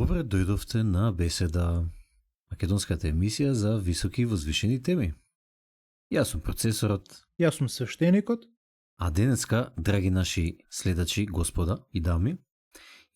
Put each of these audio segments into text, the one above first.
Добре дојдовте на Беседа, македонската емисија за високи и возвишени теми. Јас сум процесорот, Јас сум свештеникот. а денеска, драги наши следачи, господа и дами,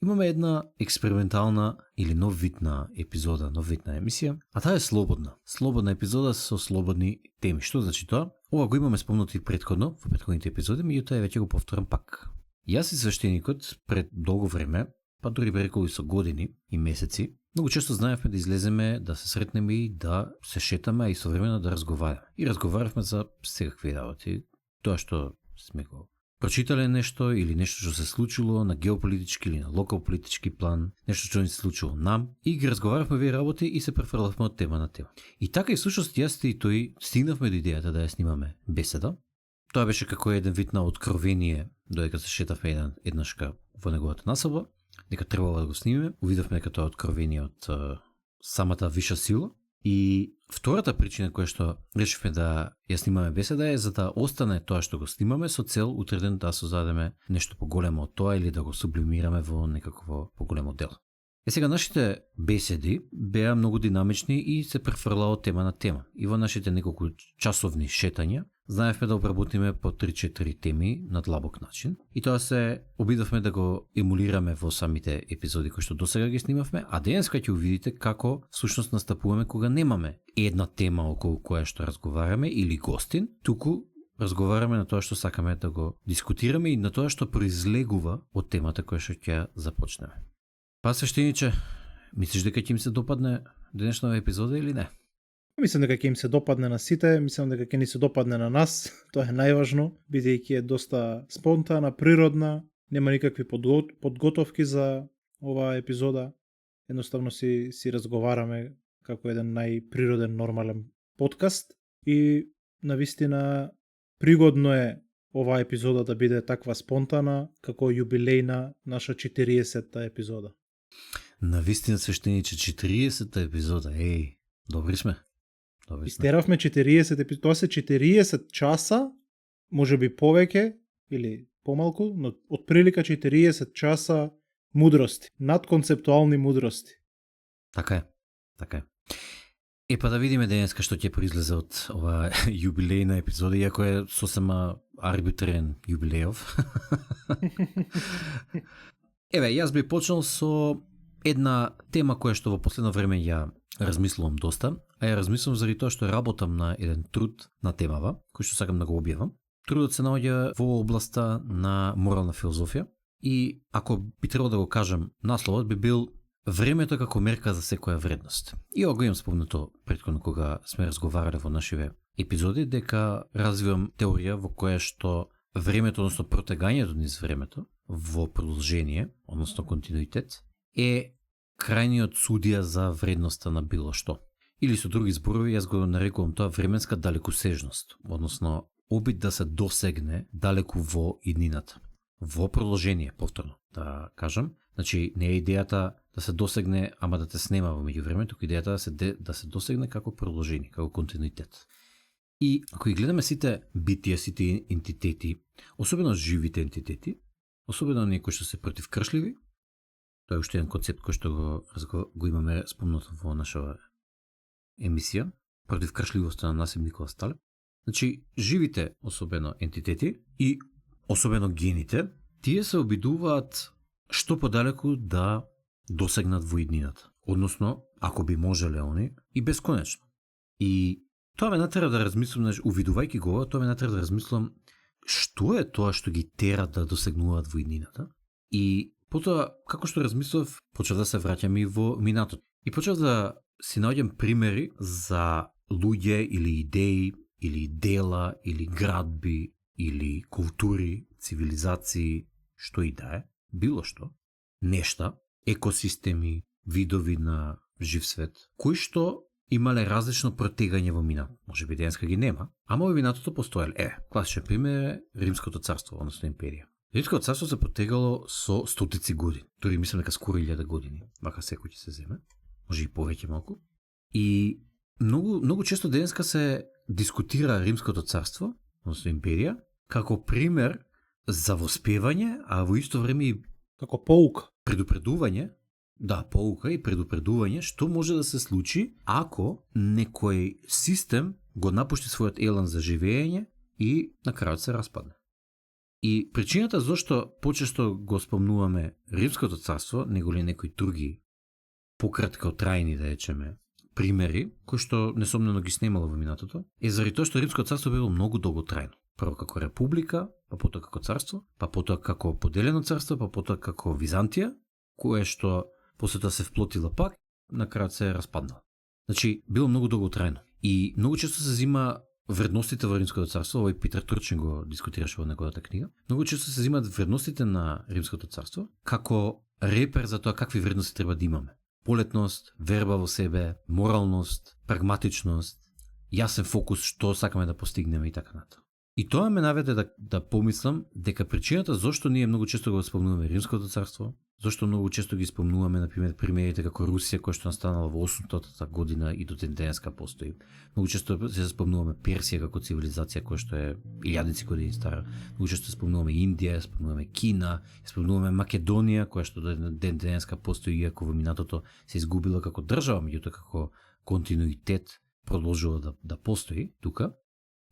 имаме една експериментална или нов вид на епизода, нов вид на емисија, а таа е слободна. Слободна епизода со слободни теми. Што значи тоа? Ова го имаме спомнато и претходно, во претходните епизоди, меѓутоа веќе го повторам пак. Јас и свештеникот пред долго време, па дури би рекол и со години и месеци, многу често знаевме да излеземе, да се сретнеме и да се шетаме, а и современо да разговараме. И разговаравме за секакви работи, тоа што сме го прочитале нешто или нешто што се случило на геополитички или на локал политички план, нешто што ни се случило нам, и ги разговаравме овие работи и се префрлавме од тема на тема. И така и всушност јас и тој стигнавме до идејата да ја снимаме Беседа. Тоа беше како еден вид на откровение додека се шетавме еднашка во неговата насоба, дека требало да го снимиме. Увидовме дека тоа е откровение од самата виша сила. И втората причина која што решивме да ја снимаме Беседа е за да остане тоа што го снимаме со цел утреден да создадеме нешто поголемо од тоа или да го сублимираме во некакво поголемо дело. Сега нашите беседи беа многу динамични и се префрла од тема на тема. И во нашите неколку часовни шетања знаевме да обработиме по 3-4 теми на длабок начин. И тоа се обидовме да го емулираме во самите епизоди кои што досега ги снимавме, а денеска ќе увидите како всушност настапуваме кога немаме една тема околу која што разговараме или гостин, туку разговараме на тоа што сакаме да го дискутираме и на тоа што произлегува од темата која што ќе започнеме. Па свештениче, мислиш дека ќе им се допадне денешната епизода или не? Мислам дека ќе им се допадне на сите, мислам дека ќе ни се допадне на нас, тоа е најважно, бидејќи е доста спонтана, природна, нема никакви подготовки за оваа епизода. Едноставно си разговараме како еден најприроден, нормален подкаст и навистина пригодно е оваа епизода да биде таква спонтана како јубилејна наша 40-та епизода. Навистина свештениче 40-та епизода, добри сме. Истеравме 40 епизоди, тоа се 40 часа, може би повеќе или помалку, но од прилика 40 часа мудрости, надконцептуални мудрости. Така е. Па да видиме денеска што ќе произлезе од ова јубилејна епизода, иако е сосема арбитрен јубилејов. Јас би почнал со една тема која што во последно време ја размислувам доста, а ја размислувам заради тоа што работам на еден труд на темава, кој што сакам да го објавам. Трудот се наоѓа во областа на морална филозофија и ако би требало да го кажам, насловот би бил времето како мерка за секоја вредност. И ова го имам спомнато претходно кога сме разговарале во нашиве епизоди, дека развивам теорија во која што времето, односно протегањето низ времето, во продолжение, односно континуитет, е крајниот судија за вредноста на било што. Или со други зборови, јас го нарекувам тоа временска далекосежност, односно обид да се досегне далеку во иднината. Во продолжение, повторно, да кажам. Значи, не е идејата да се досегне, ама да те снема во меѓувреме, туку идејата да се досегне како продолжение, како континуитет. И ако ги гледаме сите битија, сите ентитети, особено живите ентитети, особено некои што се противкршливи, тоа е уште еден концепт кој што го имаме спомнато во нашава емисија, противкршливоста на Насим Никола Талеб. Значи, живите особено ентитети и особено гените, тие се обидуваат што подалеку да досегнат во иднината. Односно, ако би можеле они, и бесконечно. И тоа ме натера да размислам, увидувајќи го, тоа ме натера да размислам што е тоа што ги тера да досегнуваат во иднината. И потоа, како што размислав, почнав да се враќам и во минатото. И почнав да си наоѓам примери за луѓе или идеи, или дела, или градби, или култури, цивилизации, што и да е, било што, нешта, екосистеми, видови на жив свет, кои што имале различно протегање во минатото. Може би денеска ги нема, ама во минатото постоеле. Класичен пример е Римското царство, односно империја. Римското царство се протегало со стотици години. Дори мислам дека скоро 1000 години, вака секој ќе се земе. Може и повеќе малку. И многу често денеска се дискутира Римското царство, односно империја, како пример за воспевање, а во исто време и како поука, предупредување Да, поука и предупредување што може да се случи ако некој систем го напушти својот елан за живење и на крајот се распадне. И причината зашто почесто го спомнуваме Римското царство, него ли некои други пократкотрајни, да речеме, примери, кои што несомнено ги снимало во минатото, е заради тоа што Римското царство било многу долготрајно. Прво како република, па потоа како царство, па потоа како поделено царство, па потоа како Византија, кое што после тоа се вплотила пак, на крајот се распаднало. Значи, било многу долготрајно. И многу често се зима вредностите во Римското царство, овој Питер Турчин го дискутираше во неговата книга, многу често се зимаат вредностите на Римското царство како репер за тоа какви вредности треба да имаме. Полетност, верба во себе, моралност, прагматичност, јасен фокус што сакаме да постигнеме и така натаму. И тоа ме наведе да помислам дека причината зошто ние многу често го спомнуваме Римското царство, зошто многу често ги спомнуваме, например, примерите како Русија, која што настанала во 800-та година и до ден денеска постои. Многу често се спомнуваме Персија како цивилизација која што е илјадници години стара. Многу често спомнуваме Индија, спомнуваме Кина, спомнуваме Македонија, која што до ден денеска постои, иако во минатото се изгубила како држава, меѓутоа како континуитет продолжува да постои тука,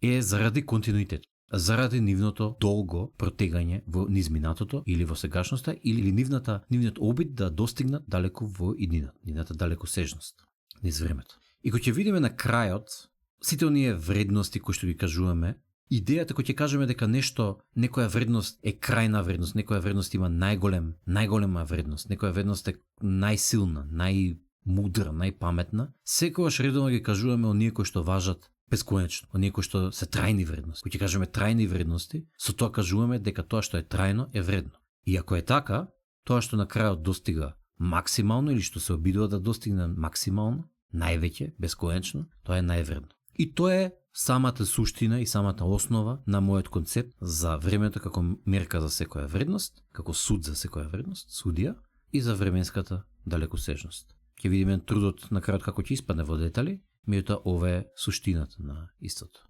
е заради континуитет. Заради нивното долго протегање во низ минатото или во сегашноста или нивниот обид да достигнат далеко во иднината, нивната далекосежност низ времето. И кога ќе видиме на крајот сите оние вредности кои што ги кажуваме, идејата кога ќе кажеме дека некоја вредност е крајна вредност, некоја вредност има најголема вредност, некоја вредност е најсилна, најмудра, најпаметна, секогаш редовно ги кажуваме оние кои што важат бесконечно, оние кои што се трајни вредности. Кога ќе кажеме трајни вредности, со тоа кажуваме дека тоа што е трајно е вредно. И ако е така, тоа што на крајот достига максимално или што се обидува да достигне максимално, највеќе, бесконечно, тоа е највредно. И тоа е самата суштина и самата основа на мојот концепт за времето како мерка за секоја вредност, како суд за секоја вредност, судија, и за временската далекосежност. Ќе видиме трудот на крајот како ќе испадне во детали, меѓутоа ова е суштината на истото.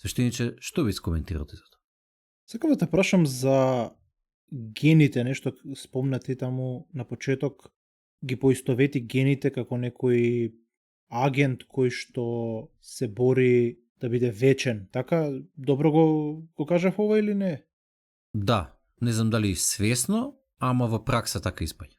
Свештениче, што ви искоментирате за тоа? Сакам да те прашам за гените, нешто спомнати таму на почеток, ги поистовети гените како некој агент кој што се бори да биде вечен. Така, добро го кажав ова или не? Да, не знам дали свесно, ама во пракса така испаѓа.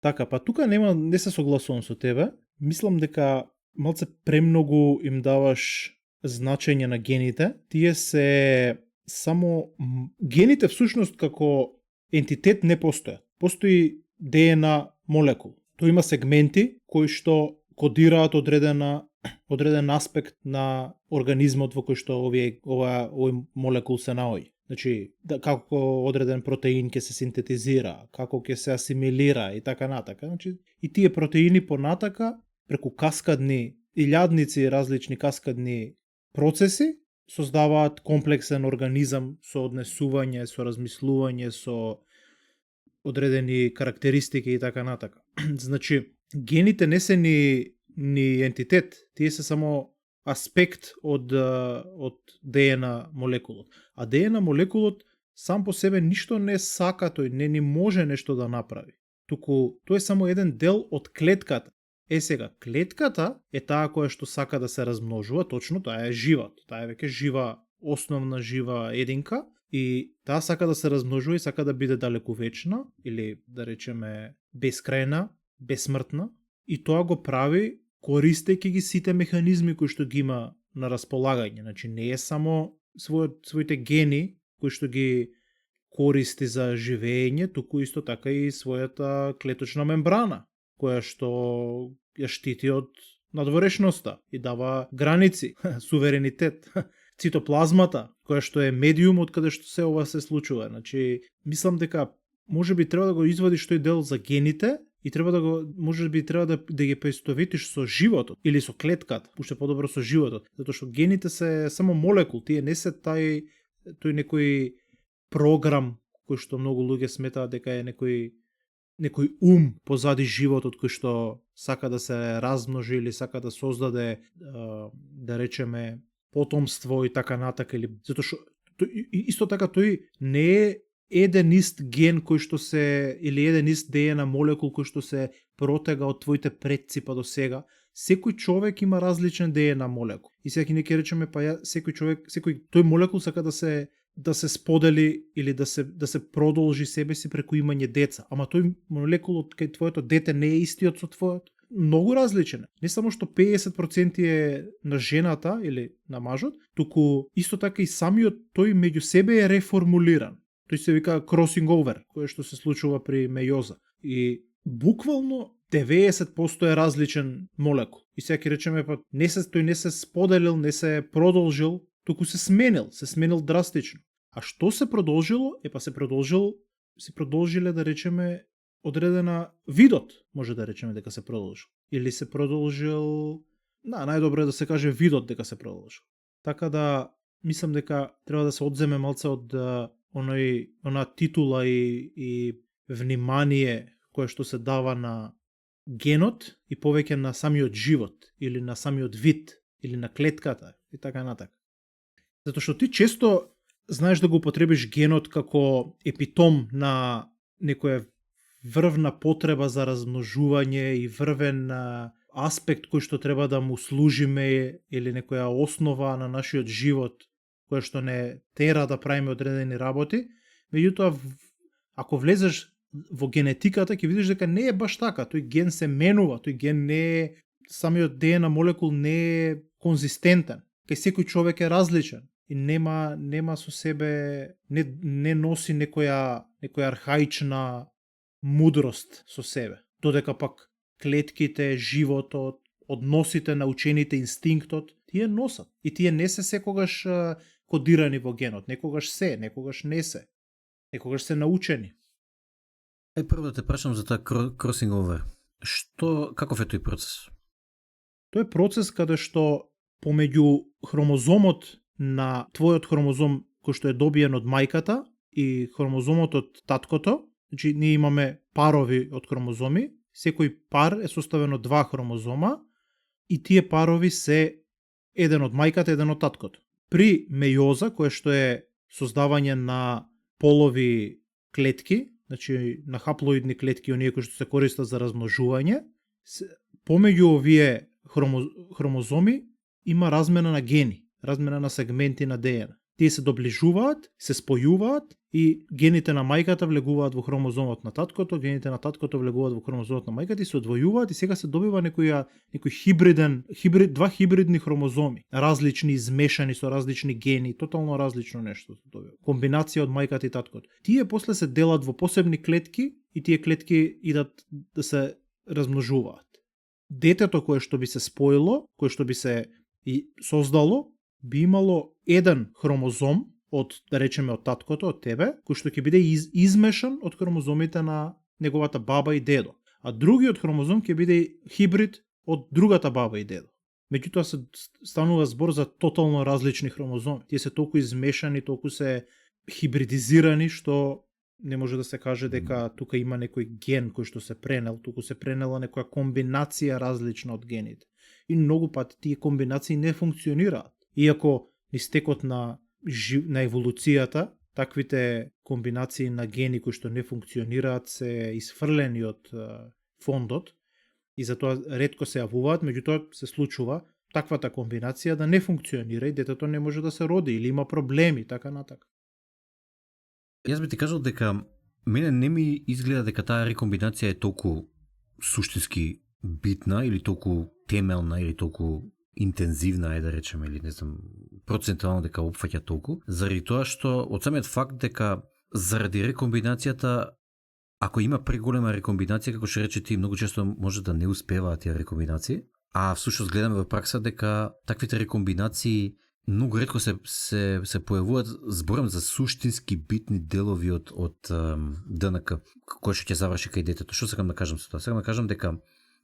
Така, па тука не се согласувам со тебе. Мислам дека малце премногу им даваш значење на гените. Тие се само гените всушност како ентитет не постојат. Постои ДНА молекул. Тој има сегменти кои што кодираат одреден аспект на организмот во кој што овој молекул се наоѓа. Значи, како одреден протеин ќе се синтетизира, како ќе се асимилира и така натака. Значи, и тие протеини понатака преку каскадни илјадници различни каскадни процеси создаваат комплексен организам со однесување, со размислување, со одредени карактеристики и така натака. Значи, гените не се ни ентитет, тие се само аспект од ДНА молекулот. А ДНА молекулот сам по себе ништо не сака, тој не ни може нешто да направи. Туку тој е само еден дел од клетката. Сега, клетката е таа која што сака да се размножува, точно таа е живот. Таа е веќе основна жива единка и таа сака да се размножува и сака да биде далековечна или да речеме бескрајна, бесмртна и тоа го прави користејќи ги сите механизми кои што ги има на располагање. Значи не е само своите гени кои што ги користи за живење, туку исто така и својата клеточна мембрана која што ја штити од надворешноста и дава граници, суверенитет. Цитоплазмата, која што е медиумот каде што се ова се случува. Значи, мислам дека можеби треба да го извадиш тој дел за гените и треба да ги поистоветиш со животот или со клетката, уште подобро со животот, затоа што гените се само молекул, тие не се тој некој програм кој што многу луѓе сметаат дека е некој позади животот кој што сака да се размножи или сака да создаде, да речеме, потомство и така натака, или затоа што исто така тој не е еден ист ген кој што се, или еден ист ДНА молекул кој што се протега од твоите предци па до сега. Секој човек има различен ДНА молекул. И сега ќе речеме секој човек, секој тој молекул сака да се сподели или да се продолжи себе си преку имање деца. Ама тој молекул од кај твоето дете не е истиот со твоето. Многу различен. Не само што 50% е на жената или на мажот, туку исто така и самиот тој меѓу себе е реформулиран. Тој се вика crossing over, кое што се случува при мејоза. И буквално 90% е различен молекул. И сега ќе речеме, па тој не се споделил, не се продолжил, туку се сменил драстично. А што се продолжило? Се продолжиле да речеме одредена видот, може да речеме дека се продолжил. Или се продолжил, најдобро е да се каже видот дека се продолжил. Така да, мислам дека треба да се одземе малце од она титула и внимание кое што се дава на генот и повеќе на самиот живот, или на самиот вид, или на клетката, и така натака. Затоа што ти често знаеш да го употребиш генот како епитом на некоја врвна потреба за размножување и врвен аспект кој што треба да му служиме, или некоја основа на нашиот живот која што не тера да правиме одредени работи. Меѓутоа, ако влезеш во генетиката, ќе видиш дека не е баш така. Тој ген се менува, тој ген не е, самиот ДНА молекул не е конзистентен. Кај секој човек е различен и нема со себе, не носи некоја архаична мудрост со себе. Додека пак клетките, животот, односите, научените, инстинктот, тие носат. И тие не се секогаш кодирани во генот. Некогаш се, некогаш не се. Некогаш се научени. Прво да те прашам за таа crossing over. Каков е тој процес? Тој е процес каде што помеѓу хромозомот на твојот хромозом кој што е добиен од мајката и хромозомот од таткото, значи ние имаме парови од хромозоми, секој пар е составен од 2 хромозома и тие парови се еден од мајката, еден од таткото. При мејоза, кое што е создавање на полови клетки, значи на хаплоидни клетки, оние кои што се користат за размножување, помеѓу овие хромозоми има размена на гени, размена на сегменти на ДНА. Тие се доближуваат, се спојуваат и гените на мајката влегуваат во хромозомот на таткото, гените на таткото влегуваат во хромозомот на мајката и се одвојуваат и сега се добива некој два хибридни хромозоми, различни, измешани со различни гени, тотално различно нешто се добива. Комбинација од мајката и таткото. Тие после се делат во посебни клетки и тие клетки идат да се размножуваат. Детето кое што би се споило, кое што би се создало, би имало еден хромозом од, да речеме, од таткото, од тебе, кој што ќе биде измешан од хромозомите на неговата баба и дедо. А другиот хромозом ќе биде хибрид од другата баба и дедо. Меѓутоа се станува збор за тотално различни хромозоми. Тие се толку измешани, толку се хибридизирани, што не може да се каже дека тука има некој ген кој што се пренел, туку се пренела некоја комбинација различна од гените. И многу пати тие комбинации не функционираат. Иако низ текот на еволуцијата, таквите комбинации на гени кои што не функционираат се исфрлени од фондот и затоа ретко се јавуваат, меѓутоа се случува таквата комбинација да не функционира и детето не може да се роди или има проблеми, така натака. Јас би ти кажал дека мене не ми изгледа дека таа рекомбинација е толку суштински битна или толку темелна или толку интензивна е да речеме, или не знам, процентуално дека опфаќа толку, заради тоа што од самиот факт дека заради рекомбинацијата, ако има преголема рекомбинација, како што рече ти, многу често може да не успеваат тие рекомбинации, а всушност гледаме во пракса дека таквите рекомбинации многу ретко се појавуваат, зборам за суштински битни делови од ДНК, кој што ќе заврши кај детето. Што сакам да кажам со тоа? Сакам да кажам дека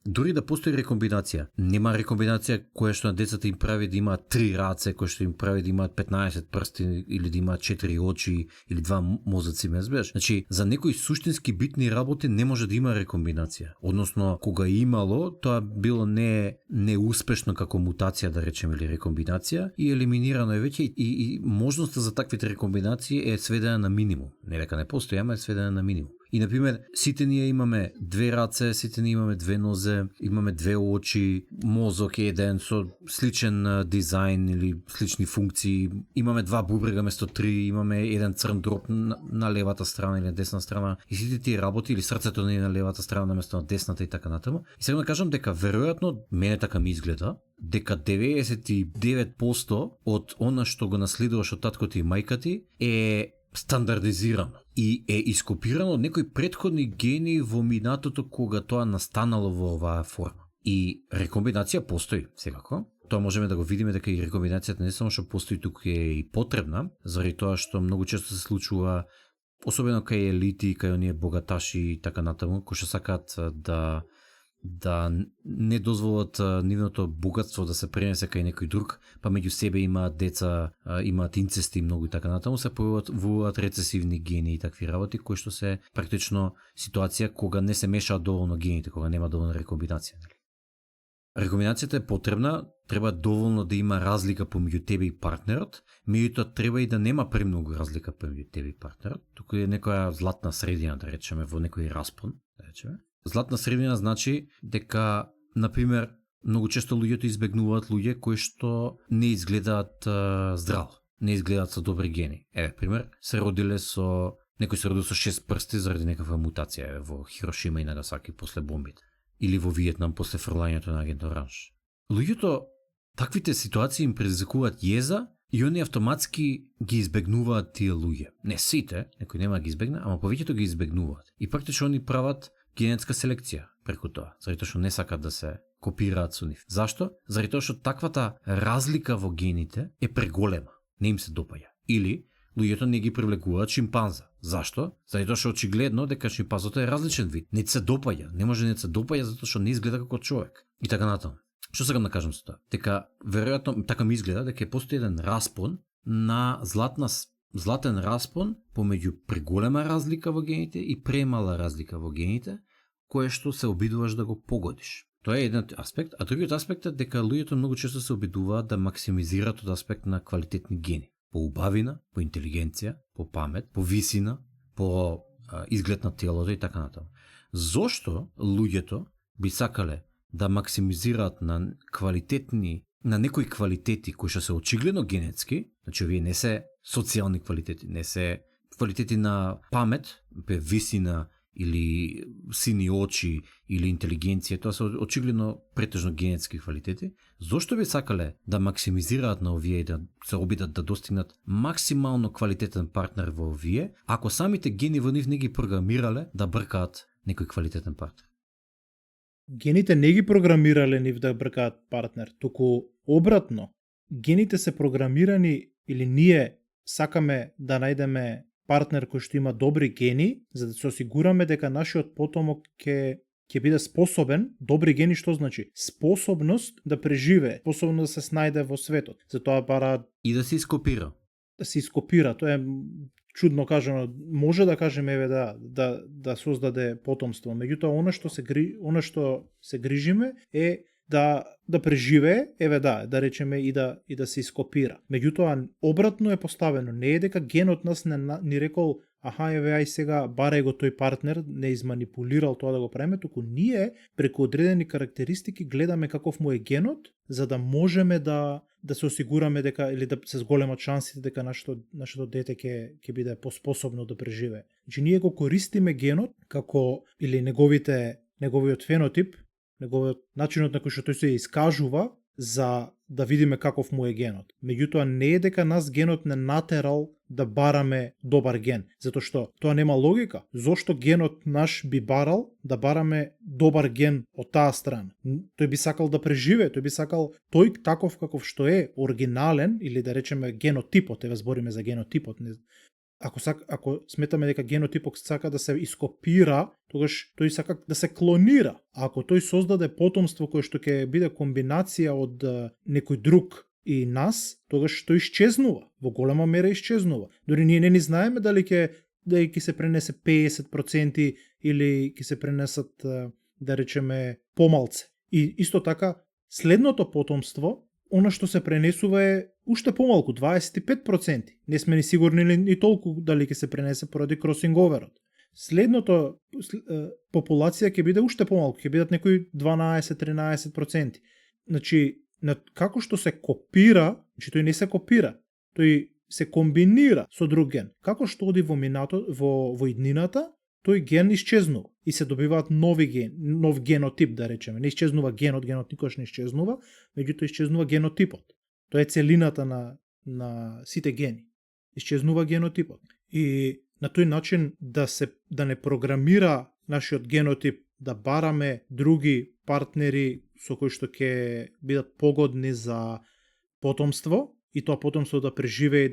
Дури да постои рекомбинација, нема рекомбинација која што на децата им прави да имаат 3 раце, која што им прави да имаат 15 прсти или да имаат 4 очи или 2 мозоци, ме разбираш? Значи, за некои суштински битни работи не може да има рекомбинација. Односно, кога имало, тоа било неуспешно како мутација, да речеме, или рекомбинација, и елиминирано е веќе и можноста за таквите рекомбинации е сведена на минимум. Не дека не постои, ама е сведена на минимум. И, например, сите ние имаме 2 раце, сите ние имаме 2 нозе, имаме 2 очи, мозок е еден со сличен дизајн или слични функции, имаме 2 бубрега место 3, имаме еден црн дроб на левата страна или на десна страна, и сите тие работи, или срцето не е на левата страна наместо на десната и така натаму. И сега да кажам дека веројатно, мене така ми изгледа, дека 99% од она што го наследуваш од таткото и мајка ти е стандардизирано и е ископирано од некои претходни гени во минатото кога тоа настанало во оваа форма. И рекомбинација постои, секако. Тоа можеме да го видиме дека и рекомбинацијата не само што постои, туку е и потребна, заради тоа што многу често се случува, особено кај елити, кај оние богаташи и така натаму, кои што сакаат да не дозволат нивното богатство да се пренесе кај некој друг, па меѓу себе имаат деца, имаат инцести и многу и така натаму, се појавуваат рецесивни гени и такви работи, кои што се практично ситуација кога не се мешаат доволно гените, кога нема доволно рекомбинација. Рекомбинацијата е потребна, треба доволно да има разлика помеѓу тебе и партнерот, меѓутоа треба и да нема премногу разлика помеѓу тебе и партнерот, туку е некоја златна средина, да речеме, во некој распон, да речеме. Златна средина значи дека, например, многу често луѓето избегнуваат луѓе кои што не изгледаат здраво, не изгледаат со добри гени. Пример, се родиле некој се родил со 6 прсти заради некаква мутација во Хирошима и Нагасаки после бомбите, или во Виетнам после фрлањето на Агент Оранж. Луѓето таквите ситуации им предизвикуваат језа и они автоматски ги избегнуваат тие луѓе. Не сите, некој нема ги избегне, ама повеќето ги избегнуваат. И практично они прават генетска селекција преку тоа, заради тоа што не сакат да се копираат со нив. Зашто? Заради тоа што таквата разлика во гените е преголема, не им се допаѓа. Или луѓето не ги привлекуваат шимпанза. Зашто? Заради тоа што очигледно дека шимпанзото е различен вид. Не се допаѓа, не може не се допаѓа затоа што не изгледа како човек. И така натаму. Што сакам да кажам со тоа? Дека веројатно така ми изгледа дека постои еден распон на златен распон помеѓу преголема разлика во гените и премала разлика во гените, кое што се обидуваш да го погодиш. Тоа е еден аспект, а другиот аспект е дека луѓето многу често се обидуваат да максимизираат од аспект на квалитетни гени. По убавина, по интелигенција, по памет, по висина, по изглед на телото и така натаму. Зошто луѓето би сакале да максимизираат на некои квалитети кои што се очигледно генетски, значи овие не се социјални квалитети, не се квалитети на памет, висина или сини очи или интелигенција, тоа се очигледно претежно генетски квалитети. Зошто би сакале да максимизираат на овие и да се обидат да достигнат максимално квалитетен партнер во овие, ако самите гени во нив не ги програмирале да бркаат некој квалитетен партнер? Гените не ги програмирале нив да бркаат партнер, туку обратно. Гените се програмирани или ние сакаме да најдеме партнер кој што има добри гени, за да се осигураме дека нашиот потомок ќе биде способен. Добри гени што значи? Способност да преживее, способност да се снајде во светот. Затоа бара и да се ископира. Да се ископира, тоа е чудно кажано. Може да кажеме да создаде потомство, меѓутоа она што се грижиме е да преживее, да речеме и да се ископира. Меѓутоа обратно е поставено, не е дека генот нас ни рекол ај сега барај го тој партнер, не изманипулирал тоа да го правиме, туку ние преку одредени карактеристики гледаме каков му е генот, за да можеме да се осигураме дека или да се зголемат шансите дека нашето дете ќе биде поспособно да преживее. Значи ние го користиме генот како или неговиот фенотип, неговиот начинот на кој што тој се искажува за да видиме каков му е генот. Меѓутоа не е дека нас генот не натерал да бараме добар ген, затоа што тоа нема логика. Зошто генот наш би барал да бараме добар ген од таа страна? Тој би сакал да преживее, тој би сакал тој таков каков што е, оригинален или да речеме генотипот, збориме за генотипот, ако сметаме дека генотипот сака да се ископира, тогаш тој сака да се клонира. А ако тој создаде потомство кое што ќе биде комбинација од некој друг и нас, тогаш тој исчезнува. Во голема мера исчезнува. Дори ние не ни знаеме дали ќе се пренесе 50% или ќе се пренесат, да речеме, помалце. И исто така, следното потомство, она што се пренесува е уште помалку, 25%. Не сме ни сигурни ни толку дали ќе се пренесе поради кросинговерот. Следното популација ќе биде уште помалку, ќе бидат некои 12-13%. Значи, како што се копира, значи тој не се копира, тој се комбинира со друг ген. Како што оди во иднината, тој ген исчезнува и се добиваат нов генотип, да речеме. Не исчезнува генот никош не исчезнува, меѓутоа исчезнува генотипот. Тоа е целината на сите гени. Исчезнува генотипот. И на тој начин да не програмира нашиот генотип да бараме други партнери со кои што ќе бидат погодни за потомство и тоа потомство да преживее и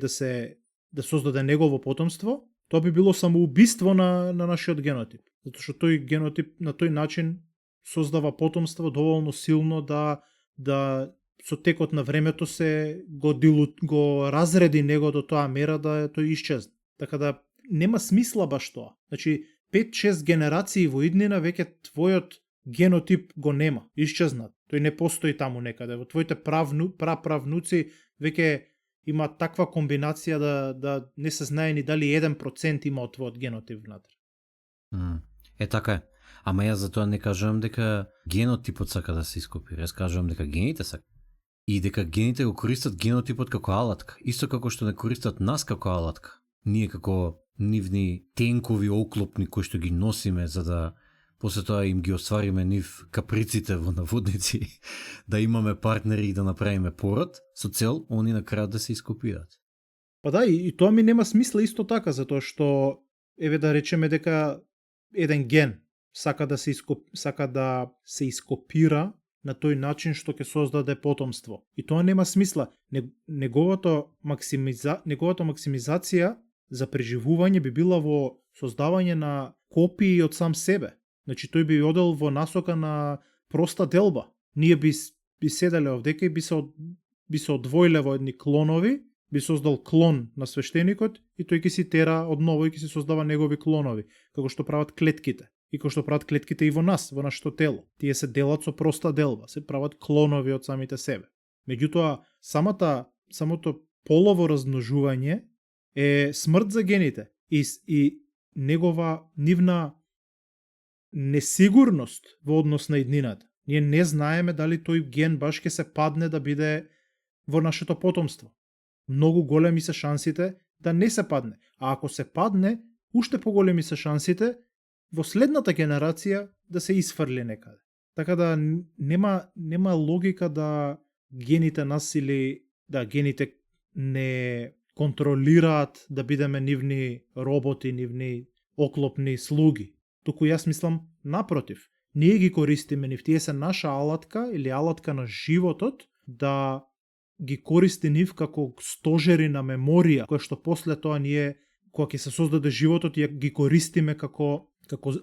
да создаде негово потомство, тоа би било самоубиство на нашиот генотип. Затоа што тој генотип на тој начин создава потомство доволно силно да со текот на времето се го разреди него до тоа мера да тој исчезне. Така да нема смисла баш тоа. Значи 5-6 генерации во иднина веќе твојот генотип го нема, исчезнат. Тој не постои таму некаде. Во твоите праправнуци веќе има таква комбинација да не се знае ни дали 1% има од твојот генотип внатре. Така е. Ама јас затоа не кажувам дека генотипот сака да се ископира. Јас кажувам дека гените сака. И дека гените го користат генотипот како алатка. Исто како што не користат нас како алатка. Ние како нивни тенкови оклопни кои што ги носиме за да после тоа им ги оствариме нив каприците во наводници, да имаме партнери и да направиме пород, со цел они на крајот да се ископираат. Па да, и тоа ми нема смисла исто така, затоа што еве да речеме дека еден ген сака да се ископира на тој начин што ќе создаде потомство. И тоа нема смисла. Неговата максимизација за преживување би била во создавање на копии од сам себе. Значи тој би одел во насока на проста делба. Ние би седеле овдека и би се одвоиле во едни клонови, би создал клон на свештеникот и тој ќе си тера одново и ќе си создава негови клонови, како што прават клетките. И како што прават клетките и во нас, во нашето тело. Тие се делат со проста делба, се прават клонови од самите себе. Меѓутоа, самото полово размножување е смрт за гените и нивна несигурност во однос на иднината. Ние не знаеме дали тој ген баш ќе се падне да биде во нашето потомство. Многу големи се шансите да не се падне. А ако се падне, уште поголеми се шансите во следната генерација да се исфрли некаде. Така да нема логика да гените нас или да гените не контролираат да бидеме нивни роботи, нивни оклопни слуги. Туку јас мислам напротив. Ние ги користиме нив, тие се наша алатка или алатка на животот да ги користи нив како стожери на меморија, која што после тоа ние, кога ќе се создаде животот, ја ги користиме како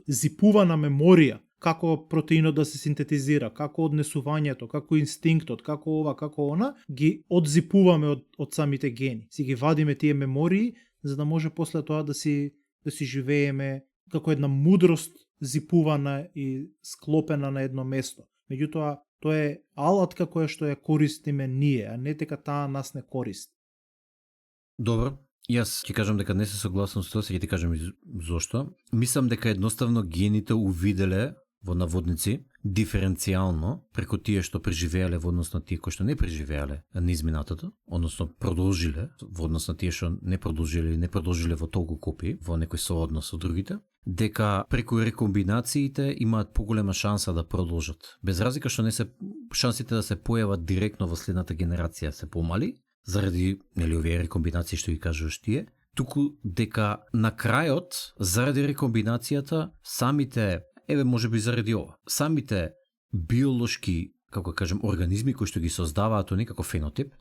зипувана меморија, како протеинот да се синтетизира, како однесувањето, како инстинктот, како ова, како она, ги одзипуваме од самите гени. Си ги вадиме тие мемории, за да може после тоа да си живееме како една мудрост зипувана и склопена на едно место. Меѓутоа, тоа е алатка која што ја користиме ние, а не дека таа нас не користи. Добро, јас ќе кажам дека не се согласам со тоа, ќе ти кажам зошто. Мислам дека едноставно гените увиделе во наводници диференцијално преку тие што преживеале во однос на тие кои што не преживеале низ минатото, односно продолжиле во однос на тие што не продолжиле во толку копии, во некој сооднос со другите, дека преку рекомбинациите имаат поголема шанса да продолжат. Без разлика што шансите да се појават директно во следната генерација се помали, заради овие рекомбинации што ги кажуваш тие, туку дека на крајот, заради рекомбинацијата, можеби заради ова, самите биолошки, како кажем, организми кои што ги создаваат они како фенотип,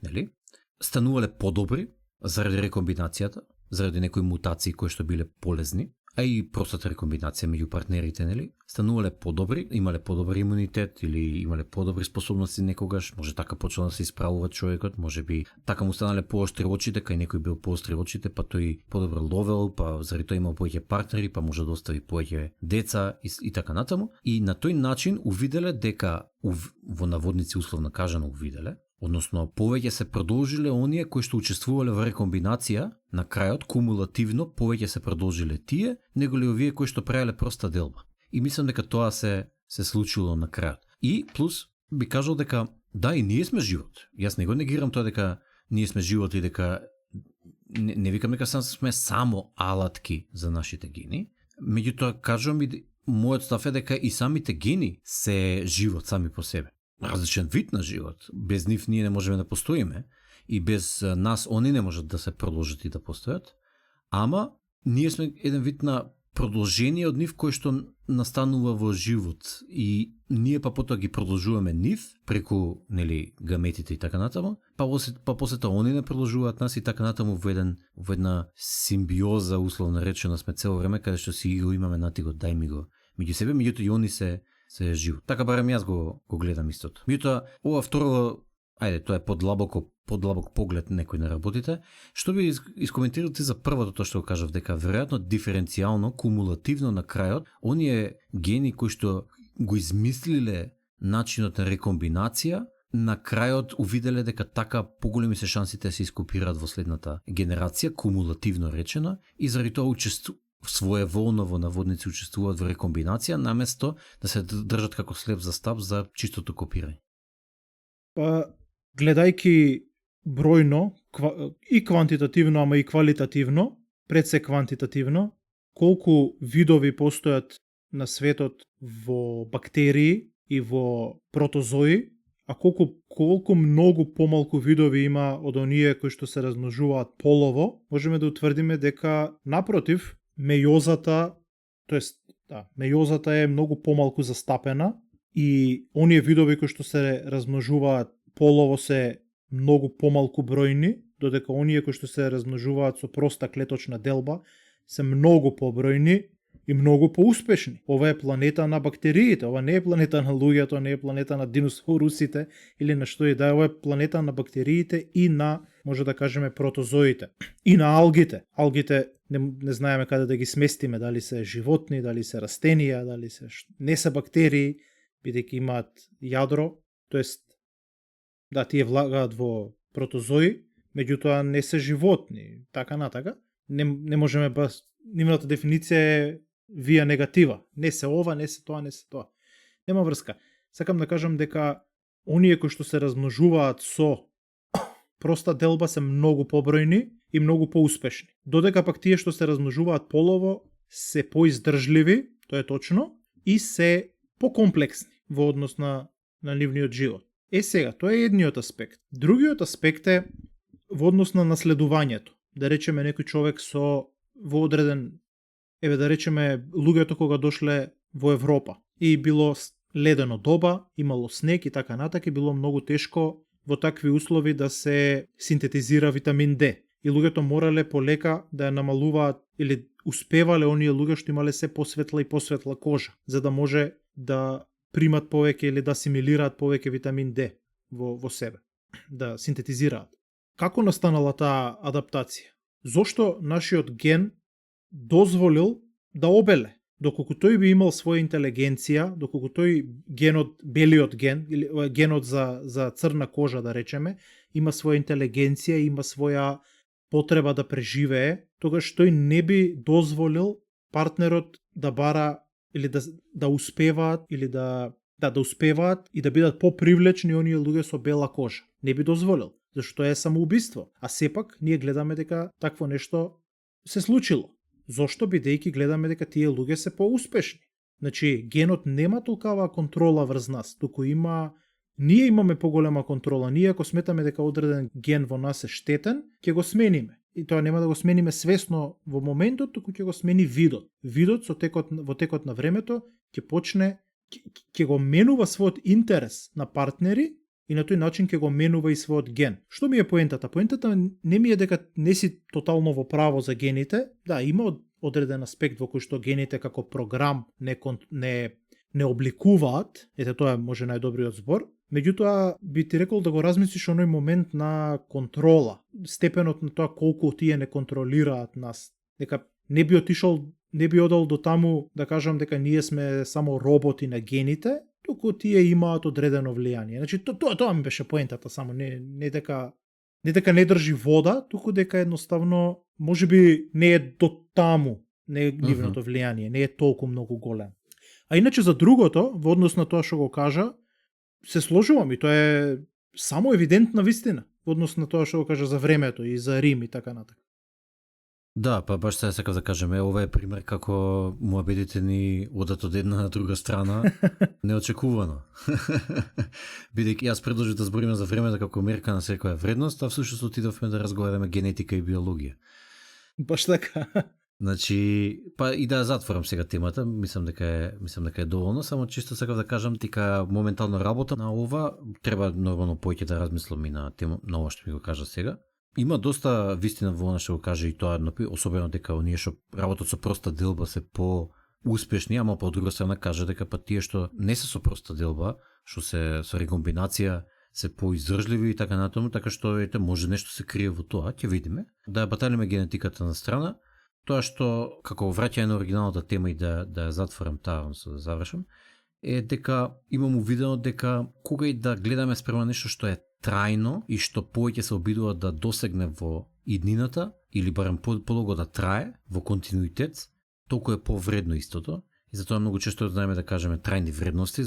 станувале подобри заради рекомбинацијата, заради некои мутации кои што биле полезни, а и простата рекомбинација меѓу партнерите, нели, станувале подобри, имале подобар имунитет или имале подобри способности некогаш, може така почнал да се исправува човекот, може би така му станале поостри очите, кај некој бил поостри очите, па тој подобро ловел, па заради тоа имал повеќе партнери, па може да остави повеќе деца и така натаму. И на тој начин увиделе дека во наводници условно кажано увиделе, односно повеќе се продолжиле оние кои што учествувале во рекомбинација, на крајот кумулативно повеќе се продолжиле тие, него ли овие кои што правеле проста делба. И мислам дека тоа се случило на крајот. И плюс би кажал дека да, и ние сме живот. Јас не го негирам тоа дека ние сме живот и дека не викам дека сме само алатки за нашите гени, меѓутоа кажувам и мојот став е дека и самите гени се живот сами по себе. Различен вид на живот. Без нив ние не можеме да постоиме и без нас они не можат да се продолжат и да постојат, ама ние сме еден вид на продолжение од нив кој што настанува во живот и ние па потоа ги продолжуваме нив преку, нели, гаметите и така натаму, па после тоа они не продолжуваат нас и така натаму во една симбиоза, условно речено, сме цело време каде што си го имаме натиго, дај ми го меѓу себе, меѓуто и они се живот. Така барем јас го гледам истото. Меѓутоа, ова второ, тоа е подлабок поглед некој на работите. Што би искоментирате за првото тоа што го кажав, дека веројатно диференцијално, кумулативно на крајот, оние гени кои што го измислиле начинот на рекомбинација, на крајот увиделе дека така поголеми се шансите да се ископираат во следната генерација, кумулативно речено, и заради тоа своеволно во наводници учествуваат во рекомбинација, наместо да се држат како слеп за стап за чистото копирање. Па, гледајки бројно, и квантитативно, ама и квалитативно, пред се квантитативно, колку видови постојат на светот во бактерии и во протозои, а колку многу помалку видови има од оние кои што се размножуваат полово, можеме да утврдиме дека напротив, мејозата е многу помалку застапена и оние видови кои што се размножуваат полово се многу помалку бројни, додека оние кои што се размножуваат со проста клеточна делба се многу побројни и многу поуспешни. Ова е планета на бактериите, ова не е планета на луѓето, не е планета на диносаурусите или на што и да е, ова е планета на бактериите и на, може да кажеме, протозоите. И на алгите. Алгите не знаеме каде да ги сместиме, дали се животни, дали се растенија, дали се не се бактерии, бидејќи имаат јадро, тоест да, тие влагаат во протозои, меѓутоа не се животни, така натака. Не можеме нивната дефиниција е вија негатива. Не се ова, не се тоа, не се тоа. Нема врска. Сакам да кажам дека оние кои што се размножуваат со проста делба се многу побројни и многу поуспешни. Додека пак тие што се размножуваат полово се поиздржливи, тоа е точно, и се покомплексни во однос на нивниот живот. Сега, тоа е едниот аспект. Другиот аспект е во однос на наследувањето. Да речеме некој човек во одреден, да речеме луѓето кога дошле во Европа и било ледено доба, имало снег и така натака, и било многу тешко во такви услови да се синтетизира витамин D. И луѓето морале полека да ја намалуваат или успевале оние луѓе што имале се посветла и посветла кожа, за да може да примат повеќе или да асимилираат повеќе витамин D во себе, да синтетизираат. Како настанала таа адаптација? Зошто нашиот ген дозволил да обеле? Доколку тој би имал своја интелигенција, доколку тој белиот ген, или генот за црна кожа, да речеме, има своја интелигенција, има своја потреба да преживее, тогаш тој не би дозволил партнерот да бара или да успеваат или да успеваат и да бидат попривлечни оние луѓе со бела кожа. Не би дозволил, зашто тоа е самоубиство. А сепак ние гледаме дека такво нешто се случило. Зошто? Бидејќи гледаме дека тие луѓе се поуспешни. Значи, генот нема толкава контрола врз нас, туку ние имаме поголема контрола. Ние ако сметаме дека одреден ген во нас е штетен, ќе го смениме. И тоа нема да го смениме свесно во моментот, туку ќе го смени видот. Видот во текот на времето ќе почне, ќе го менува својот интерес на партнери и на тој начин ќе го менува и својот ген. Што ми е поентата? Поентата не ми е дека не си тотално во право за гените. Да, има одреден аспект во кој што гените како програм не обликуваат, ете тоа е може најдобриот збор. Меѓутоа би ти рекол да го размислиш оној момент на контрола, степенот на тоа колку тие не контролираат нас. Дека не би одел до таму да кажам дека ние сме само роботи на гените, туку тие имаат одредено влијание. Значи тоа ми беше поентата, само не дека не држи вода, туку дека едноставно можеби не е до таму нивното влијание, не е толку многу голем. А иначе за другото, во однос на тоа што го кажа, се сложувам и тоа е само евидентна вистина во однос на тоа што го кажа за времето и за Рим и така натака. Да, па баш сега сакав да кажеме, ова е пример како муабетите ни одат од една на друга страна неочекувано. Бидејќи јас предложив да збориме за времето како мерка на секоја вредност, а всушност отидовме да разговараме генетика и биологија. Баш така. Значи, па и да затворам сега темата, мислам дека е доволно, само чисто сакав да кажам дека моментално работа на ова, треба нормално поќе да размислам и на тема на ова што ми го кажа сега. Има доста вистина во она што го каже и тоа, особено дека оние што работат со проста делба се по-успешни, ама по друга страна каже дека па тие што не се со проста делба, што се со рекомбинација се поиздржливи и така натаму, така што ете може нешто се крие во тоа, ќе видиме. Да баталиме генетиката на страна. Тоа што, како враќање на оригиналната тема и да ја затворам таа, да завршам, е дека имам увидено дека кога и да гледаме спрема нешто што е трајно и што повеќе се обидува да досегне во иднината, или барем подолго да трае, во континуитет, толку е повредно истото. И затоа многу често знаеме да кажеме трајни вредности,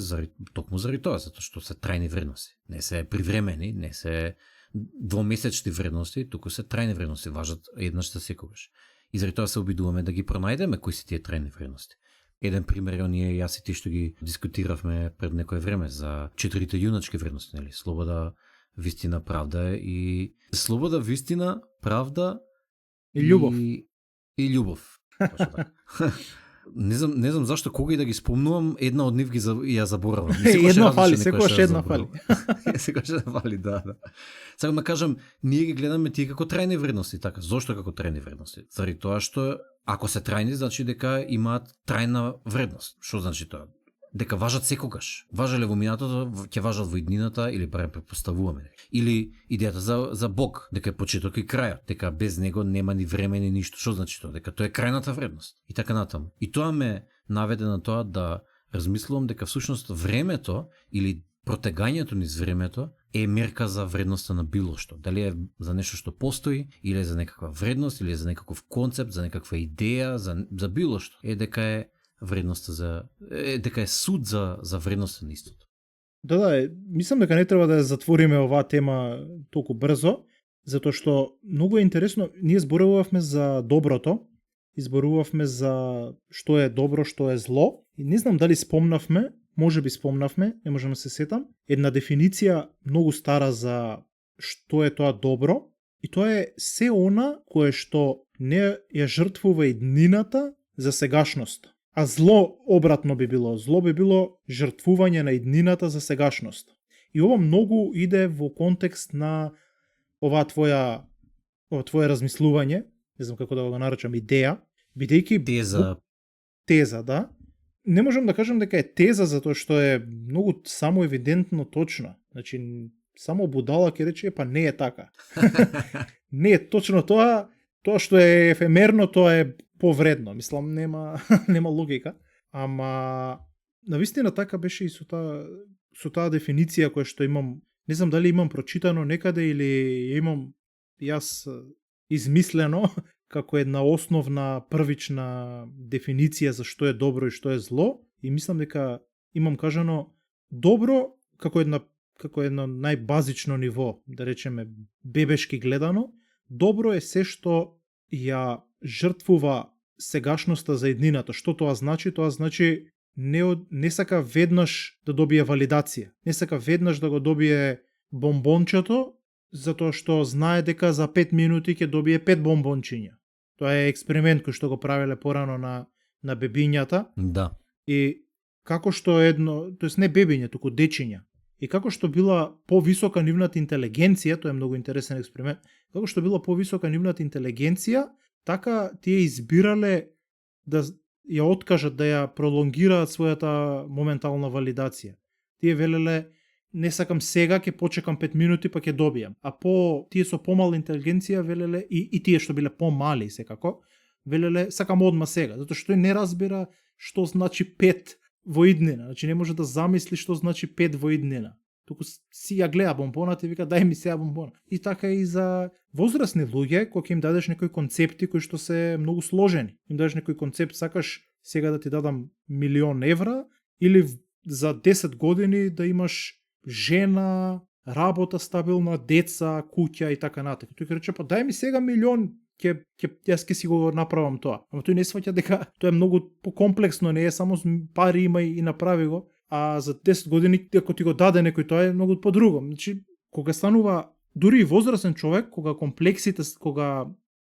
токму заради тоа, затоа што се трајни вредности. Не се привремени, не се двомесечни вредности, туку се трајни вредности, важат еднаш за секогаш. И заради тоа се обидуваме да ги пронајдеме кои се тие трајни вредности. Еден пример е оние јас и ти што ги дискутиравме пред некое време за 4 јуначки вредности, нели? Слобода, вистина, правда и слобода, вистина, правда и љубов. И љубов. Не знам зашто кога и да ги спомнувам, една од нив ја заборавам. Една фали, секогаш една фали. Секогаш една фали, да. Сакам да кажам, ние ги гледаме тие како трајни вредности, така. Зошто како трајни вредности? Заради тоа што ако се трајни, значи дека имаат трајна вредност. Што значи тоа? Дека важат секогаш. Важеле во минатото, ќе важат во иднината или барем претпоставуваме. Или идејата за Бог, дека е почеток и крајот, дека без него нема ни време ни ништо. Што значи тоа? Дека тоа е крајната вредност. И така натаму. И тоа ме наведе на тоа да размислувам дека всушност времето или протегањето низ времето е мерка за вредноста на било што. Дали е за нешто што постои, или е за некаква вредност, или е за некаков концепт, за некаква идеја, за било што. Е дека е вредноста дека е суд за вредноста на истото. Да, мислам дека не треба да ја затвориме оваа тема толку брзо, затоа што многу е интересно, ние зборувавме за доброто, изборувавме за што е добро, што е зло, и не знам дали спомнавме, можеби спомнавме, не можам да се сетам, една дефиниција многу стара за што е тоа добро, и тоа е се она кое што не ја жртвува иднината за сегашност. А зло обратно би било. Зло би било жртвување на иднината за сегашност. И ова многу иде во контекст на ова твое размислување, не знам како да го наречам, идеја, бидејќи теза, да. Не можам да кажам дека е теза затоа што е многу само евидентно точна. Значи само будала ќе рече па не е така. Не е точно тоа што е ефемерно, тоа е повредно. Мислам, нема логика. Ама, навистина така беше и со таа дефиниција која што имам, не знам дали имам прочитано некаде или имам јас измислено како една основна првична дефиниција за што е добро и што е зло. И мислам дека имам кажано добро како едно најбазично ниво, да речеме бебешки гледано. Добро е се што ја жртвува сегашноста за иднината. Што тоа значи? Тоа значи не сака веднаш да добие валидација. Не сака веднаш да го добие бомбончето, затоа што знае дека за 5 минути ќе добие 5 бомбончиња. Тоа е експеримент кој што го правеле порано на бебињата. Да. И како што тоест не бебиња, туку дечиња. и како што била повисока нивната интелигенција, тоа е многу интересен експеримент, како што била повисока нивната интелигенција, така тие избирале да ја откажат да ја пролонгираат својата моментална валидација. Тие велеле не сакам сега, ќе почекам 5 минути па ќе добијам. А тие со помала интелигенција велеле и тие што биле помали секако, велеле сакам одма сега, затоа што тој не разбира што значи 5 во иднина. Значи не може да замисли што значи 5 во иднина. Туку си ја гледа бомбоната и вика дај ми сега бомбона. И така и за возрастни луѓе, кога им дадеш некои концепти кои што се многу сложени. Им дадеш некој концепт, сакаш сега да ти дадам 1.000.000 евра или за 10 години да имаш жена, работа стабилна, деца, куќа и така натаму. Тој ќе рече па дај ми сега 1.000.000, јас ќе си го направам тоа. Ама тој не сваќа дека тоа е многу покомплексно, не е само пари има и направи го, а за 10 години ако ти го даде некој тоа е многу подруго. Значи кога станува дури и возрастен човек, кога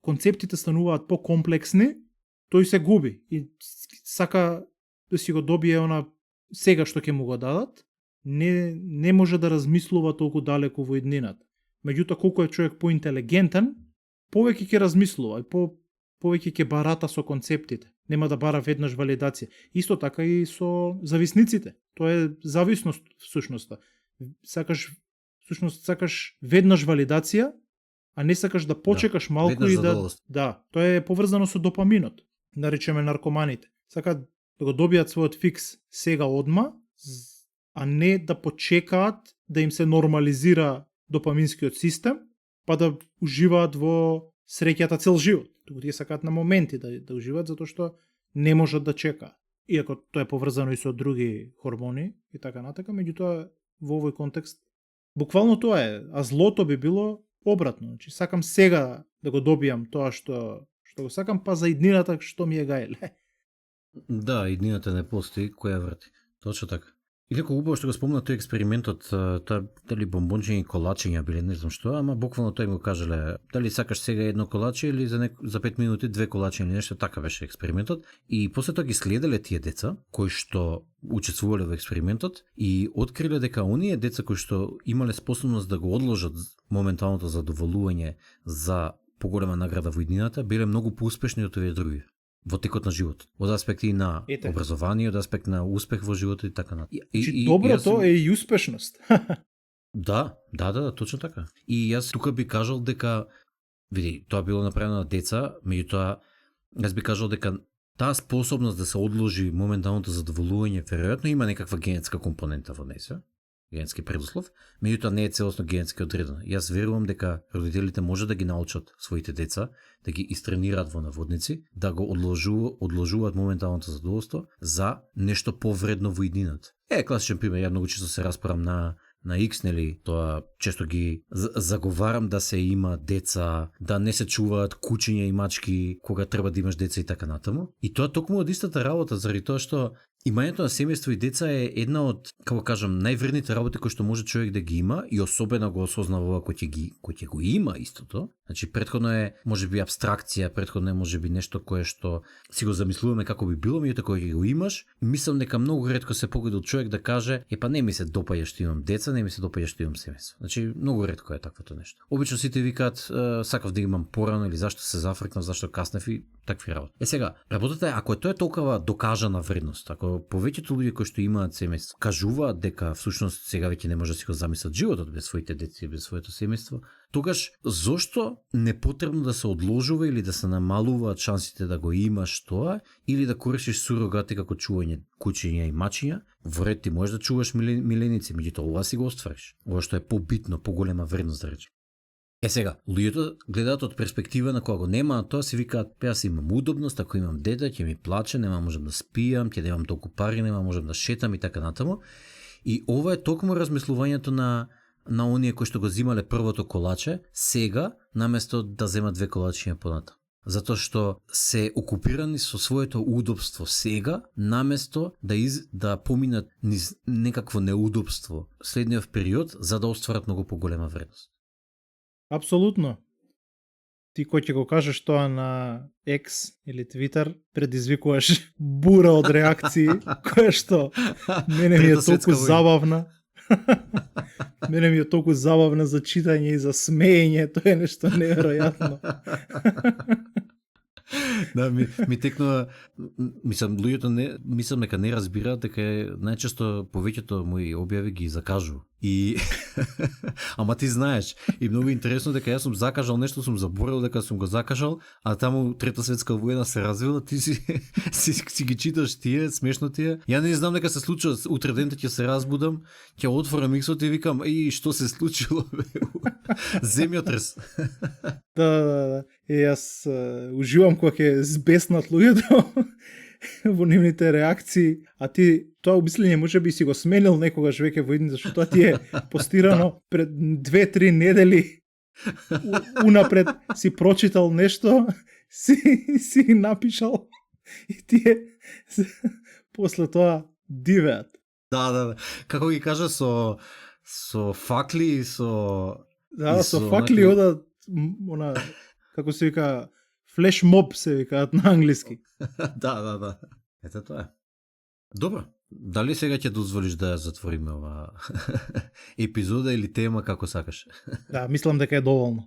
концептите стануваат покомплексни, тој се губи и сака да си го добие она сега што ќе му го дадат, не може да размислува толку далеку во иднината. Меѓутоа колку е човек поинтелигентен, повеќе ќе размислува и повеќе ќе барата со концептите. Нема да бара веднаш валидација. Исто така и со зависниците. Тоа е зависност всушноста. Сакаш веднаш валидација, а не сакаш да почекаш малку и да, тоа е поврзано со допаминот. Наречеме наркоманите. Сакаат да го добијат својот фикс сега одма, а не да почекаат да им се нормализира допаминскиот систем, па да уживаат во среќата цел живот. Туку тие сакаат на моменти да уживаат, затоа што не можат да чекаат. Иако тоа е поврзано и со други хормони и така натака, меѓутоа во овој контекст буквално тоа е, а злото би било обратно. Значи сакам сега да го добијам тоа што го сакам, па за иднината што ми е гајле. Да, иднината не постои, која врти. Точно така. И како убаво што го спомна тој експериментот, тоа дали бомбончиња и колачиња биле, не знам што, ама буквално тој му кажале дали сакаш сега едно колаче или за 5 минути 2 колачиња или нешто, така беше експериментот. И после тоа ги следеле тие деца кои што учествувале во експериментот и откриле дека оние деца кои што имале способност да го одложат моменталното задоволување за поголема награда во иднината, биле многу поуспешни од овие други во текот на животот, од аспект и на образование, од аспект на успех во животот и така натаму. Доброто е и успешност. Да, точно така. И јас тука би кажал дека, види, тоа било направено на деца, меѓутоа јас би кажал дека таа способност да се одложи моменталното задоволување веројатно има некаква генетска компонента во неја, генетски предуслов, меѓутоа не е целосно генетски одредено. Јас верувам дека родителите може да ги научат своите деца, да ги истренираат во наводници, да го одложуваат моменталното задоволство за нешто повредно во иднината. Класичен пример, ја многу често се распорам на X, нели, тоа често ги заговарам да се има деца, да не се чуваат кучиња и мачки кога треба да имаш деца и така натаму. И тоа токму од истата работа, заради тоа што имањето на семејство и деца е една од, како кажам, највредните работи кои што може човек да ги има и особено го осознава кој ќе го има истото. Значи претходно е можеби абстракција, претходно е можеби нешто кое што си го замислуваме како би било, меѓутоа кога ќе го имаш, мислам дека многу ретко се погоди од човек да каже па не ми се допаѓа што имам деца, не ми се допаѓа што имам семејство. Значи многу ретко е таквото нешто. Обично сите викаат сакав да имам порано или зашто се зафркнав, зашто каснев и такви работи. Сега, работата е ако тоа е толкова докажана вредност, ако повеќето луѓе кои што имаат семејство кажуваат дека всушност сега веќе не може да си го замислат животот без своите деца и без своето семејство, тогаш зошто не потребно да се одложува или да се намалуваат шансите да го имаш тоа или да користиш сурогати како чување кучиња и мачиња? Во ред ти можеш да чуваш миленици, меѓутоа ова си го оствариш. Ова што е побитно, поголема вредност да речем. Сега, луѓето гледаат од перспектива на кога го нема, тоа си викаат, јас имам удобност, ако имам дете, ќе ми плаче, нема можам да спијам, ќе немам толку пари, нема можам да шетам и така натаму. И ова е токму размислувањето на оние кои што го земале првото колаче, сега, наместо да земат 2 колачиња понатаму. Затоа што се окупирани со своето удобство сега, наместо да поминат низ некакво неудобство следниот период, за да остварат многу поголема вредност. Апсолутно. Ти кој ќе го кажеш тоа на X или Twitter, предизвикуваш бура од реакции, која што мене ми е толку забавна. Мене ми е толку забавна за читање и за смеење, тоа е нешто неверојатно. Да, ми текнува, мислам, луѓето мислам дека не разбираат дека најчесто повеќето мои објави ги закажу. И ама ти знаеш, и многу интересно дека јас сум закажал нешто, сум заборил дека сум го закажал, а таму Трета светска војна се развила, ти си ги читаш тие, смешно тие. Ја не знам дека се случува, утре ден ќе се разбудам, ќе отворам миксот и викам, што се случило бе? Земјотрес. Да. И јас уживам кога ќе збеснат луѓето во нивните реакции, а ти тоа обмислење може би си го сменил некогаш веќе во едни, зашто тоа ти е постирано пред 2-3 недели унапред си прочитал нешто, си напишал и тие после тоа дивеат. Да. Како ги кажа со факли, со факли одат она како се вика флешмоб се викаат на англиски. Да. Ето тоа е. Добро. Дали сега ќе дозволиш да ја затвориме ова епизода или тема како сакаш? Да, мислам дека е доволно.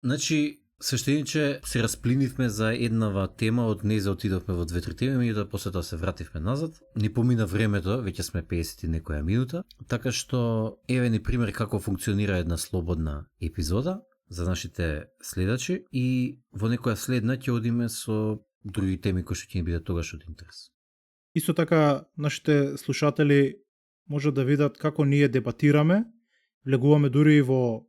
Значи, свештениче, се расплинивме за еднава тема, од неја отидовме во 2-3 теми, меѓутоа после тоа се вративме назад. Ни помина времето, веќе сме 50 и некоја минута, така што еве ни пример како функционира една слободна епизода за нашите следачи и во некоја следна ќе одиме со други теми кои што ќе ни бидат тогаш од интерес. Исто така, нашите слушатели може да видат како ние дебатираме, влегуваме дури и во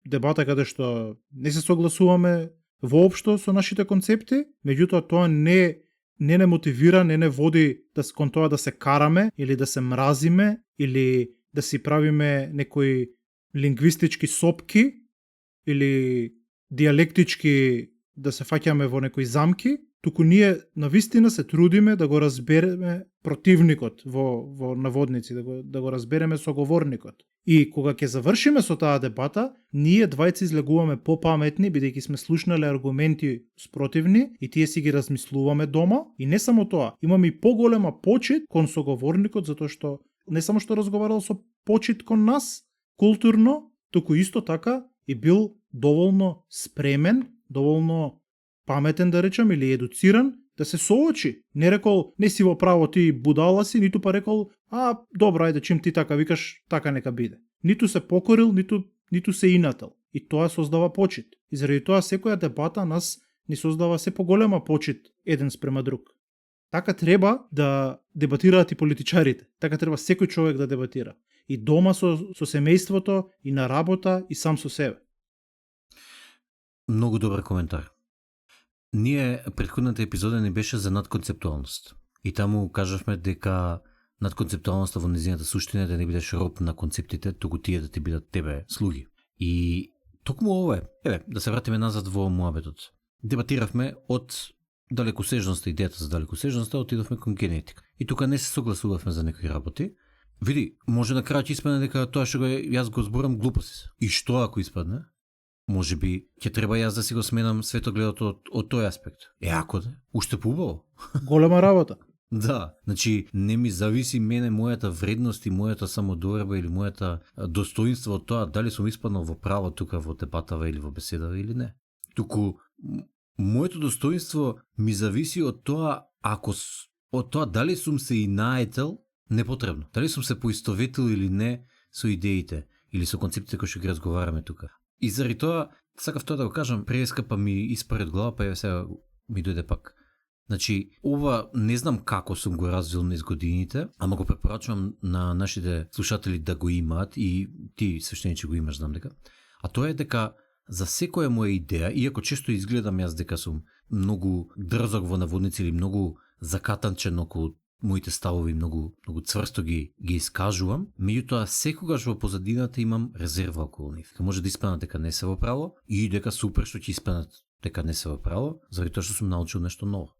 дебата каде што не се согласуваме воопшто со нашите концепти, меѓутоа тоа не мотивира, не води кон тоа да се караме или да се мразиме или да си правиме некои лингвистички сопки или диалектички да се фаќаме во некои замки, туку ние навистина се трудиме да го разбереме противникот во наводници, да го разбереме соговорникот. И кога ќе завршиме со таа дебата, ние двајца излегуваме попаметни, бидејќи сме слушнале аргументи спротивни и тие си ги размислуваме дома. И не само тоа, имаме и поголема почит кон соговорникот, затоа што не само што разговарал со почит кон нас, културно, туку исто така и бил доволно спремен, доволно паметен да речам или едуциран да се соочи. Не рекол не си во право ти будала си, ниту па рекол добро ајде чим ти така викаш, така нека биде. Ниту се покорил, ниту се инател. И тоа создава почит. И заради тоа секоја дебата нас ни создава се поголема почит еден спрема друг. Така треба да дебатираат и политичарите. Така треба секој човек да дебатира. И дома со семејството, и на работа, и сам со себе. Многу добар коментар. Ние претходната епизода ни беше за надконцептуалност. И таму кажавме дека надконцептуалноста во незината суштина да не бидеш роб на концептите, туку тие да ти бидат тебе слуги. И токму ова е, да се вратиме назад во муабетот. Дебатиравме од далекосежноста, идејата за далекосежноста, отидовме кон генетика. И тука не се согласувавме за некои работи. Види, може на крај ќе испадне дека тоа што јас го зборам глупости. И што ако испадне? Може би ќе треба јас да си го сменам светогледот од тој аспект. Ако да, уште поубаво. Голема работа. Да, значи не ми зависи мене мојата вредност и мојата самодоверба или мојата достоинство од тоа дали сум испаднал во право тука во дебатава или во беседава или не. Туку моето достоинство ми зависи од тоа од тоа дали сум се и наетел непотребно. Дали сум се поистоветил или не со идеите или со концептите кои што ги разговараме тука. И заради тоа, сакав тоа да го кажам, прескапа ми испари од глава, па сега ми дојде пак. Значи, ова не знам како сум го развил низ годините, ама го препорачувам на нашите слушатели да го имаат и ти свештениче го имаш, знам дека. А тоа е дека за секоја моја идеја, иако често изгледам јас дека сум многу дрзок во наводници или многу закатанчен околу моите ставови, многу цврсто ги искажувам, меѓутоа секогаш во позадината имам резерва околу нив. Може да испаднат дека не се во право и дека супер што ќе испаднат дека не се во право, заради тоа што сум научил нешто ново.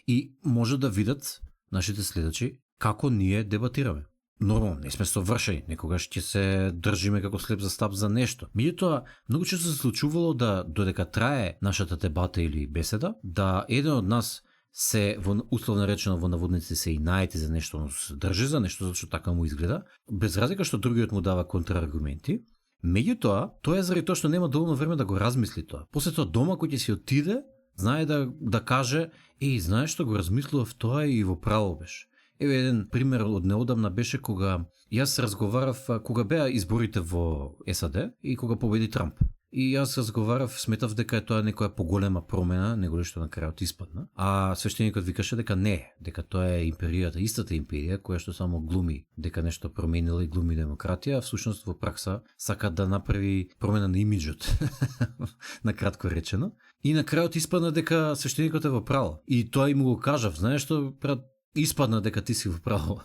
И може да видат нашите следачи како ние дебатираме. Нормално, не сме совршени, некогаш ќе се држиме како слеп за стап за нешто. Меѓутоа, многу често се случувало да додека трае нашата дебата или беседа, да еден од нас се, условно речено во наводници, се и наети за нешто, но се држи за нешто, зашто така му изгледа, без разлика што другиот му дава контраргументи, меѓутоа, тоа е заради тоа што нема доволно време да го размисли тоа. После тоа дома кој ќе си отиде, знае да каже, знаеш што го размислував тоа и во право беше. Еве еден пример од неодамна беше кога јас разговарав, кога беа изборите во САД и кога победи Трамп. И јас разговарав, сметав дека е тоа некоја поголема промена, него што на крајот испадна. А свештеникот викаше дека не, дека тоа е империјата, истата империја, која што само глуми дека нешто променила и глуми демократија, а всушност во пракса сака да направи промена на имиџот, на кратко речено. И на крајот испадна дека свештеникот е во право. И тоа и му го кажав, знаеш што, брат, испадна дека ти си во право.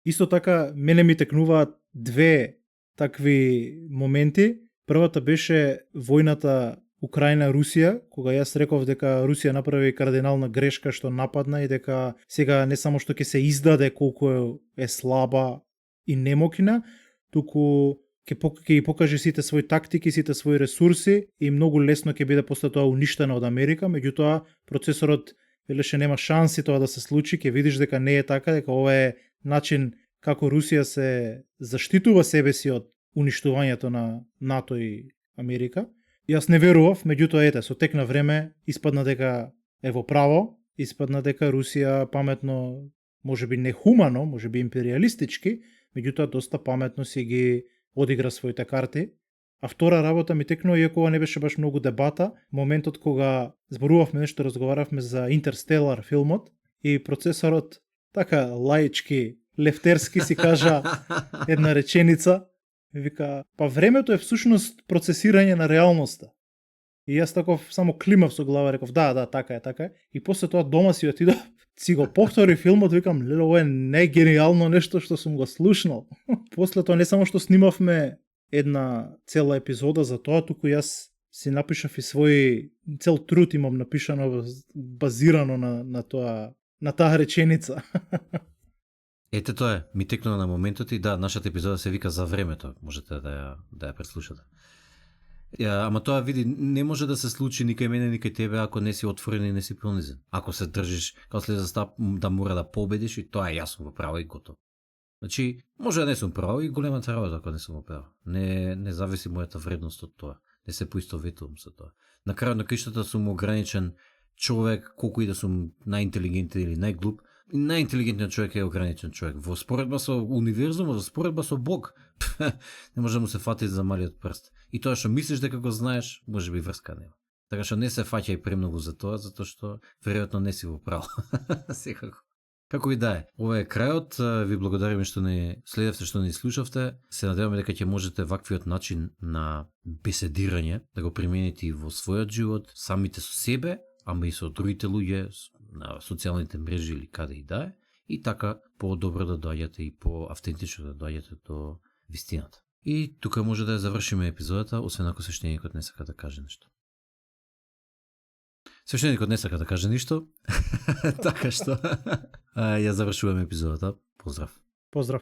Исто така, мене ми текнуваат две такви моменти. Првата беше војната Украина-Русија, кога јас реков дека Русија направи кардинална грешка што нападна и дека сега не само што ќе се издаде колку е слаба и немокина, туку ќе ги покаже сите своји тактики, сите своји ресурси и многу лесно ќе биде после тоа уништена од Америка, меѓутоа процесорот велеше нема шанси тоа да се случи, ќе видиш дека не е така, дека ова е начин како Русија се заштитува себе си од уништувањето на НАТО и Америка. Јас не верував, меѓутоа ете, со тек на време испадна дека е во право, испадна дека Русија паметно, можеби нехумано, можеби империалистички, меѓутоа доста паметно си ги одигра своите карти. А втора работа ми текнува, иако ова не беше баш многу дебата, моментот кога зборувавме нешто, разговаравме за Интерстелар филмот и процесорот така лаички, лефтерски си кажа една реченица, вика, па времето е всушност процесирање на реалноста. И јас таков само климав со глава, реков, да, така е. И после тоа дома си отидов, си го повтори филмот, викам, леле, ова е најгениално нешто што сум го слушнал. После тоа не само што снимавме една цела епизода за тоа, туку јас си напишав и свој цел труд имам напишано базирано на таа реченица. Ете тоа е, ми текнува на моментот и да, нашата епизода се вика За времето, можете да ја преслушате. Ама тоа види, не може да се случи ни кај мене, ни кај тебе ако не си отворен и не си понизен. Ако се држиш како след застап да мора да победиш и тоа е јасно во право и готово. Значи, може да не сум право и големата работа ако не сум во право. Не зависи мојата вредност од тоа. Не се поистоветувам со тоа. На крајот на криштата сум ограничен човек, колку и да сум најинтелигентен или најглуп. Најинтелигентниот човек е ограничен човек. Во споредба со универзумот, во споредба со Бог, не може да му се фати за малиот прст. И тоа што мислиш дека го знаеш, може би врска нема. Така што не се фаќај премногу за тоа, затоа што веројатно не си во право. Секако. Како и да е. Ова е крајот. Ви благодариме што не следевте, што не слушавте. Се надеваме дека ќе можете ваквиот начин на беседирање да го примените и во својот живот, самите со себе, ама и со другите луѓе на социјалните мрежи или каде и да е, и така по-добро да доаѓате и по-автентично да доаѓате до вистината. И тука може да ја завршиме епизодата, освен ако свештеникот не сака да каже нешто. Свештеникот не сака да каже ништо, така што ја завршуваме епизодата. Поздрав. Поздрав.